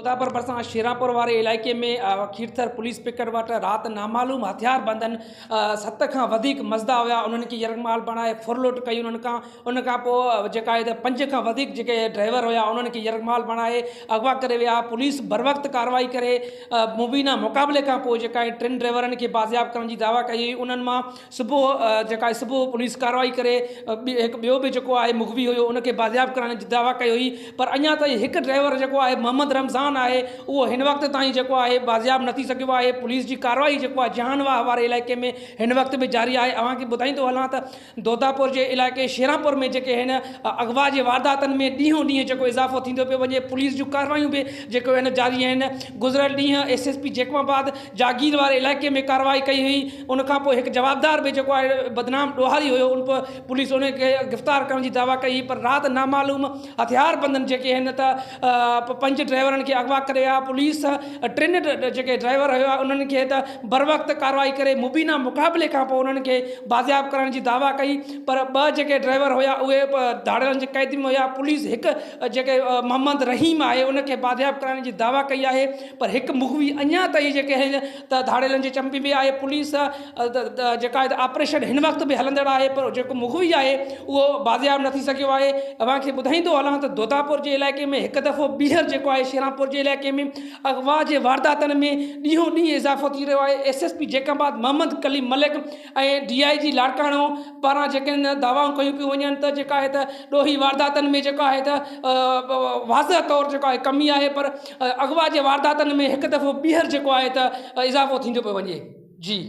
دوداپور ڀرسان شيرانپور واري علائقي ۾ کيرٿر پوليس پڪٽ وٽ رات نامعلوم هٿياربندن ست کان وڌيڪ مزدا هيا انهن کي يرغمال بڻائي ڦرلٽ ڪئي انهن کان ان کان پوء جيڪا آهي ته پنج کان وڌيڪ جيڪي ڊرائيور هيا انهن کي يرغمال بڻائي اغوا ڪري ويا پوليس بروقت ڪارروائي ڪري مبينا مقابلي کان پوء جيڪا آهي ٽن ڊرائيورن کي بازياب ڪرڻ جي دعويٰ ڪئي هئي انهن مان صبح جيڪا آهي صبح پوليس ڪارروائي ڪري هڪ ٻيو به جيڪو آهي مغوي هيو ان کي بازياب ڪرائڻ جي دعويٰ ڪئي هئي پر اڃا تائين هڪ ڊرائيور جيڪو آهي محمد رمضان آهي اهو هن وقت تائين جيڪو آهي بازياب نه ٿي سگهيو آهي پوليس جي ڪارروائي جيڪو آهي جهان واهه واري علائقي ۾ هن وقت به جاري آهي اوهان کي ٻڌائيندو هلان ته دوداپور جي علائقي شيرانپور ۾ جيڪي هن اغوا جي وارداتن ۾ ڏينهون ڏينهن جيڪو اضافو ٿيندو پيو وڃي پوليس جون ڪارروايون به جيڪو آهن جاري آهن گذريل ڏينهن ايس ايس پي جيڪب آباد جاگير واري علائقي ۾ ڪارروائي ڪئي هئي ان کان پوء هڪ جوابدار به جيڪو آهي بدنام ڏوهاري هيو ان پوليس ان کي گرفتار ڪرڻ جي دعويٰ ڪئي هئي پر رات نامعلوم هٿياربندن جيڪي آهن ته پنج ڊرائيورن کي اغوا ڪري ويا پوليس ٽن جيڪي ڊرائيور هيا انهن کي ته بروقت ڪارروائي ڪري مبينا مقابلي کان پوء انهن کي بازياب ڪرڻ جي دعويٰ ڪئي پر ٻه جيڪي ڊرائيور هيا اهي ڌاڙيلن جي قيد ۾ هيا پوليس هڪ جيڪي محمد رحيم آهي ان کي بازياب ڪرائڻ جي دعويٰ ڪئي آهي پر هڪ مغوي اڃا تائين جيڪي آهن ته ڌاڙيلن جي چنبي ۾ آهي پوليس جيڪا آهي آپريشن هن وقت به هلندڙ آهي پر جيڪو مغوي آهي اهو بازياب نه ٿي سگهيو آهي اوهان کي ٻڌائيندو هلان ته دوداپور جي علائقي ۾ هڪ دفعو ٻيهر جيڪو آهي شيرانپور جي علائقي ۾ اغوا جي وارداتن ۾ ڏينهون ڏينهن اضافو ٿي رهيو آهي S S P Jacobabad Muhammad Kaleem Malik ۽ D I G Larkana پاران جيڪي دعوائون ڪيون پيون وڃن ته جيڪا آهي ته ڏوهي وارداتن ۾ جيڪو آهي ته واضح طور جيڪو آهي ڪمي آهي پر اغوا جي وارداتن ۾ هڪ دفعو ٻيهر جيڪو آهي ته اضافو ٿيندو پيو وڃي جي.